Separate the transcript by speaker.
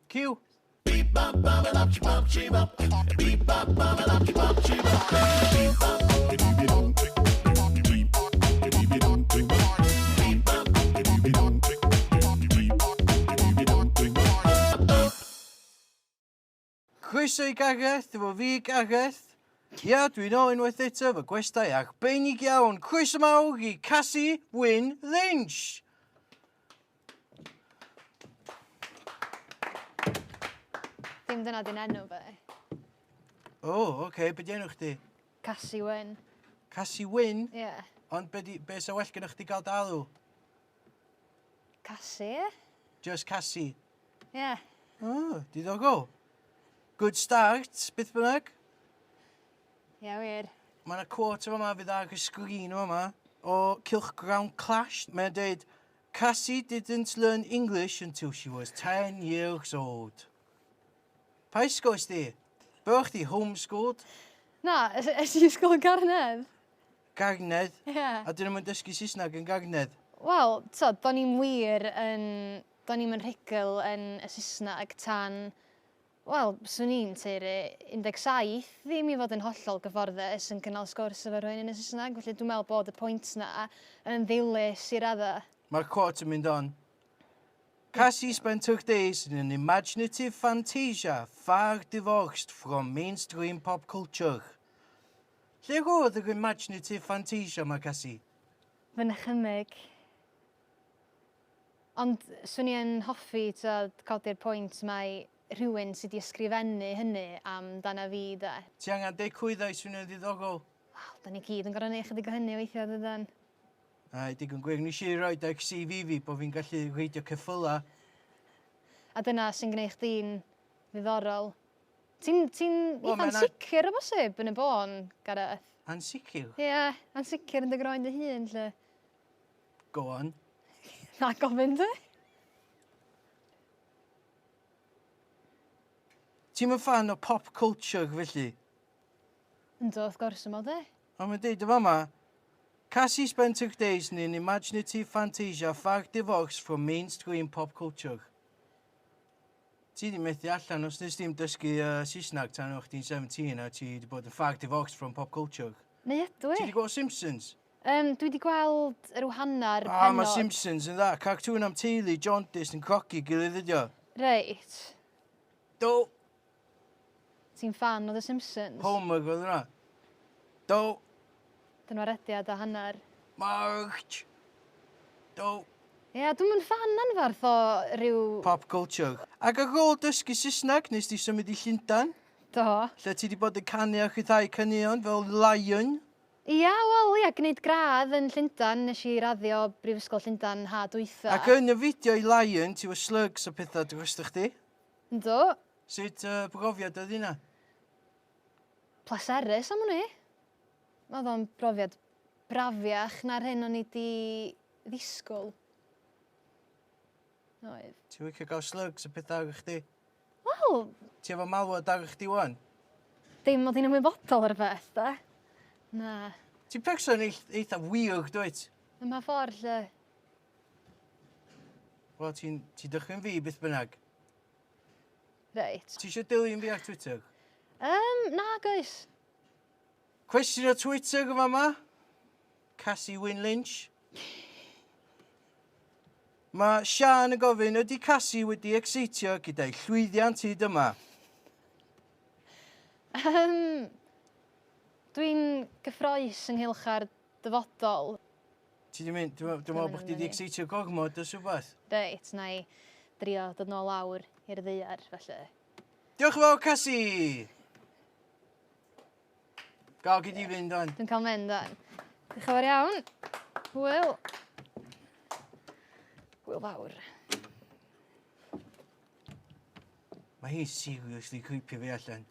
Speaker 1: Cyw! Croeso i Gareth, efo fi Gareth. Ia, dwi'n ôl unwaith eto efo gwestai arbennig iawn. Croeso mawr i Cassie Wyn Lynch.
Speaker 2: Dim dyna di'n enw fi.
Speaker 1: O, oh, oce, okay. be di enw chdi?
Speaker 2: Cassie Wyn.
Speaker 1: Cassie Wyn?
Speaker 2: Ie. Yeah.
Speaker 1: Ond be, di, be sa well gyda chdi gael dalw?
Speaker 2: Cassie?
Speaker 1: Just Cassie?
Speaker 2: Ie. Yeah.
Speaker 1: Oh, diddorol. Good start, beth bynnag.
Speaker 2: Ie, yeah, wir.
Speaker 1: Mae yna quote yma yma fydd ar y sgrin yma yma o Cylchgrawn Clash. Mae'n dweud, Cassie didn't learn English until she was 10 years old. Pa ysgol es di? Be o'ch di, homeschooled?
Speaker 2: Na, es, es i ysgol yn Garnedd.
Speaker 1: Garnedd?
Speaker 2: Ie. Yeah.
Speaker 1: A dyn nhw'n dysgu Saesneg yn Garnedd?
Speaker 2: Wel, so, do'n i'n wir yn... Do'n i'm yn rhugl yn y Saesneg tan, wel, swn i'n taeru 17 ddim i fod yn hollol gyfforddus yn cynnal sgwrs efo rhywun yn y Saesneg, felly dwi'n meddwl bod y pwynt 'na yn ddilys i raddau.
Speaker 1: Mae'r quote yn mynd on. Cassie spent her days in an imaginative fantasia far divorced from mainstream pop culture. Lle roedd yr imaginative fantasia 'ma, Cassie?
Speaker 2: Fy nychymyg. Ond swn i yn hoffi t'od codi'r pwynt mai rhywun sy 'di ysgrifennu hynny amdana fi 'de.
Speaker 1: Ti angen deud clwydda i swnio'n ddiddorol.
Speaker 2: Wel, 'dan ni gyd yn gor'o' neu' chydig o hynny weithia' dydan?
Speaker 1: Aye, digon gwir. Nes i roid ar CV fi bo' fi'n gallu reidio ceffyla.
Speaker 2: A dyna sy'n gneu' chdi'n ddiddorol. Ti'n ti'n
Speaker 1: Wel,
Speaker 2: eitha
Speaker 1: ma' 'na-
Speaker 2: ansicr o bosib yn y bôn, Gareth.
Speaker 1: Ansicr?
Speaker 2: Ie, ansicr yn dy groen dy hun 'lly.
Speaker 1: Go on.
Speaker 2: Na gofyn ti.
Speaker 1: Ti'm yn fan o pop culture felly?
Speaker 2: Yndw, wrth gwrs 'y mod i.
Speaker 1: Ond mae'n deud yn fama, Cassie spent her days in an imaginative fantasia far divorced from mainstream pop culture. Ti 'di methu allan os nes di'm dysgu uh, Saesneg tan o'ch chdi'n 17 a ti 'di bod yn far divorced from pop culture.
Speaker 2: Neu ydw i?
Speaker 1: Ti 'di gweld Simpsons?
Speaker 2: Um, dwi 'di gweld rhyw hanner
Speaker 1: Ah,
Speaker 2: pennod.
Speaker 1: mae Simpsons yn dda. Cartoon am teulu, jaundice yn crogi gilydd ydi o.
Speaker 2: Reit.
Speaker 1: Do.
Speaker 2: Ti'n fan o The Simpsons?
Speaker 1: Homer oedd hwnna. Do.
Speaker 2: Dynwarediad a hanner.
Speaker 1: March. Do.
Speaker 2: Ie, yeah, dwi'm yn fan anfarth o ryw...
Speaker 1: Pop culture. Ac ar ôl dysgu Saesneg, nes di symud i Llundain?
Speaker 2: Do.
Speaker 1: Lle ti di bod yn canu a rhyddhau caneuon fel Lion?
Speaker 2: Ia, wel, ia, gwneud gradd yn Llundain, nes i raddio Brifysgol Llundain ha dwytha.
Speaker 1: Ac yn y fideo i Lion, ti efo slugs a pethau drosto chdi?
Speaker 2: Yndw.
Speaker 1: Sut uh, brofiad oedd hynna?
Speaker 2: Pleserus am hwnni. Oedd o'n brofiad brafiach na'r hyn o'n i di ddisgwyl. Oedd.
Speaker 1: Ti'n licio gael slugs a pethau ar chdi?
Speaker 2: Wel...
Speaker 1: Ti efo malwod ar chdi wan?
Speaker 2: Dim mod i'n ymwybodol o'r peth, da. Na.
Speaker 1: Ti'n person eitha weird, dwyt?
Speaker 2: Ym mha ffordd, lle?
Speaker 1: Wel, ti'n ti dychryn fi beth bynnag.
Speaker 2: Reit.
Speaker 1: Ti eisiau dilyn fi ar Twitter?
Speaker 2: Um, na, goes.
Speaker 1: Cwestiwn o Twitter yn fama. Cassie Wyn Lynch. Mae Sian yn gofyn, ydy Cassie wedi exeitio gyda'i llwyddiant hyd yma?
Speaker 2: Um, Dwi'n gyffroes ynghylch ar dyfodol.
Speaker 1: Ti 'di mynd, dwi'n dwi meddwl bod chdi 'di exeitio gormod os rhywbeth.
Speaker 2: Reit, na i drio dod nôl lawr i'r ddaear, felly.
Speaker 1: Diolch yn fawr, Cassie! Gael gyd i fynd o'n.
Speaker 2: Dwi'n cael mynd o'n. Diolch yn fawr iawn. Hwyl. Hwyl fawr.
Speaker 1: Mae hi'n seriously creepy fi allan.